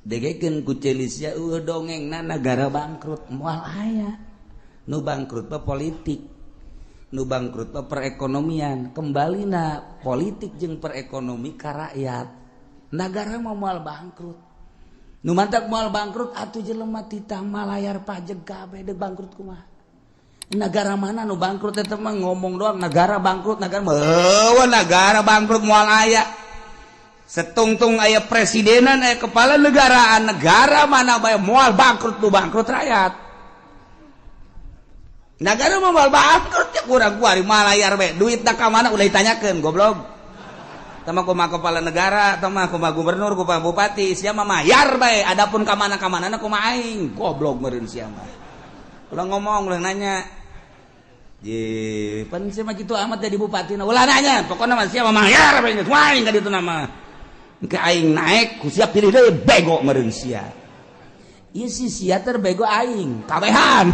Degekeun ku ceuli sia eueuh dongengna negara bangkrut. Moal aya nu bangkrut mah, politik nu bangkrut mah, perekonomian. Kembalina politik jeung perekonomi ka rakyat, negara mah moal bangkrut. Nu mantak moal bangkrut atuh jelema titah malayar pajak kabeh, deuk bangkrut kumaha? Negara mana nu bangkrut? Eta mah ngomong doang negara bangkrut. Negara mah, negara bangkrut moal aya. Setungtung aya presidenan, aya kepala negaraan, negara mana bae moal bangkrut. Nu bangkrut rakyat. Negara mah moal bangkrut ya. Kurang kuari malayar bae, duit ka mana ulah ditanyakeun, goblok. Tama kumaha kepala negara, tama kumaha gubernur, kumaha bupati, sia mah mayar bae. Adapun ka mana ka mana kumaha aing, goblok meureun sia mah. Ulah ngomong, ulah nanya. Ye, pan sia mah kitu amat jadi bupati. Ulah nanya, pokoknya mah sia mah mayar bae geus aing ka ditu nama. Engke aing naik, ku sia pilih deui, bego meureun sia. Ieu si sia terbego aing, kabehan.